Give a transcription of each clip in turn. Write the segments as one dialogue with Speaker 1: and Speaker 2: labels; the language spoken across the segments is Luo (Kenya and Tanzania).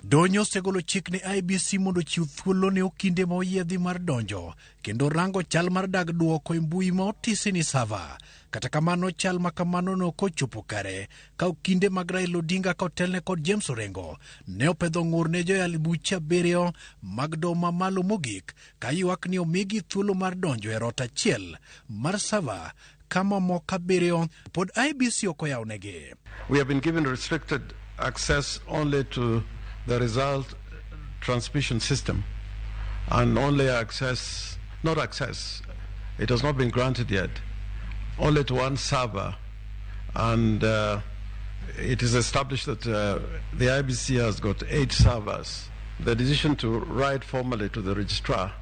Speaker 1: Donyo osegolo chik ne IEBC mondo ochiw thuolo ne okinde ma oyiedhi mar donjo kendo rango chal mar dag duoko e mbui ma otisi ni server. Kata kamano, chal ma kamano ne ok ochopo kare ka okinde mag Raila Odinga ka otelne kod James Orengo ne opedho ng'ur ne joyal buche abiriyo mag doho mamalo mogik ka ywak ni omigi thuolo mar donjo e rot achiel mar server ka mamoko abiriyo pod IEBC ok oyawnegi.
Speaker 2: We have been given restricted access only to the result transmission system and only access, not access, it has not been granted yet, only to one server. And it is established that the IEBC has got 8 servers. The decision to write formally to the registrar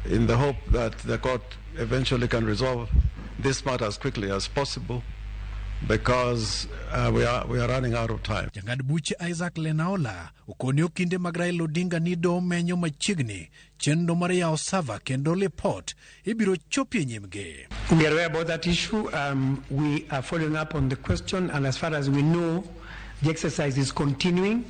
Speaker 2: in the hope that the court eventually can resolve this matter as quickly as possible, because we are running out of time.
Speaker 1: Jang'ad buche Isaac Lenaola okoni okinde mag Raila Odinga ni doho menyo machiegni chenro mar yawo server kendo lipot ibiro chopi e nyimgi.
Speaker 3: We are aware about that issue. We are following up on the question, and as far as we know, the exercise is continuing.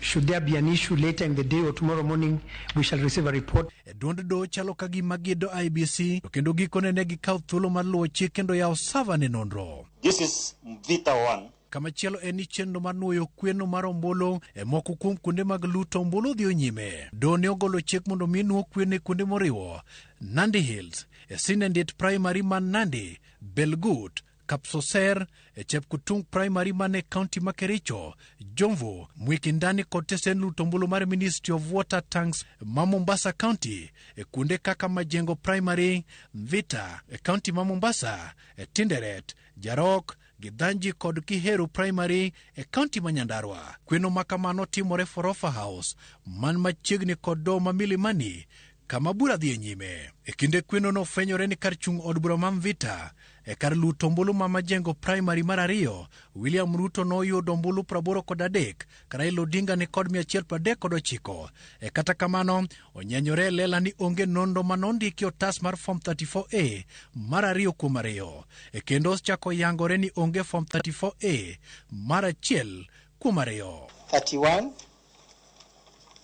Speaker 3: Should there be an issue later in the day or tomorrow morning, we shall receive a report.
Speaker 1: E duond doho chalo ka gima gido IEBC to kendo gikone ne gikawo thuolo mar luwo chik kendo yawo server ne nonro.
Speaker 4: This is Mvita 1.
Speaker 1: Kamachielo en ni chenro mar nuoyo kweno mar ombulu e moko kuom kuonde mag luto ombulu dhi nyime. Doho ne ogolo chik mondo mi nuo kweno e kuonde moriwo Nandi Hills, e Sinendit Primary man Nandi, Belgut, Kapsoser, e Chepkutung Primary man e kaunti ma Kericho, Jomvu, Mwikindani kod tesen luto ombulu mar Ministry of Water Tanks ma Mombasa County, e kuonde kaka Majengo Primary, Mvita, e kaunti ma Mombasa, e Tinderet, Jarok, Githanji kod Kiheru Primary e kaunti ma Nyandarua. Kweno ma kamano timore Forofa House man machiegni kod doho ma Milimani kama bura dhi e nyime. E kinde kweno nofwenyore ni kar chung' od bura ma Mvita e kar luto ombulu ma Majengo Primary mar ariyo, William Ruto noyudo ombulu 83 ka Raila Odinga ni kod 139. E kata kamano, onyenyore e lela ni onge nonro manondiki otas mar Form 34A mar ariyo kuom ariyo. E kendo osechako yangore ni onge Form 34A mar achiel kuom ariyo.
Speaker 4: 31,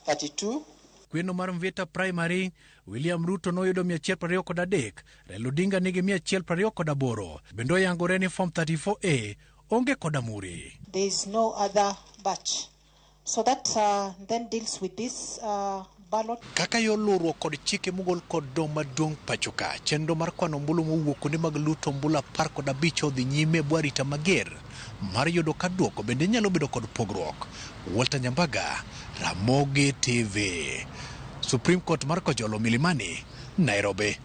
Speaker 4: 32,
Speaker 1: Kweno mar Mvita Primary, William Ruto noyudo 123, Raila Odinga nigi 128. Bende oyangore ni Form 34A onge kod amuri.
Speaker 5: There is no other batch. So that then deals with this ballot.
Speaker 1: Kaka yo luwruok kod chike mogol kod doho maduong' pacho ka, chenro mar kwano ombulu mowuok kuonde mag luto ombulu 15 odhi nyime e bwo arita mager mar yudo ka duoko bende nyalo bedo kod pogruok. Walter Nyambaga, Ramogi TV. Supreme Court mar Kojolo Milimani, Nairobi.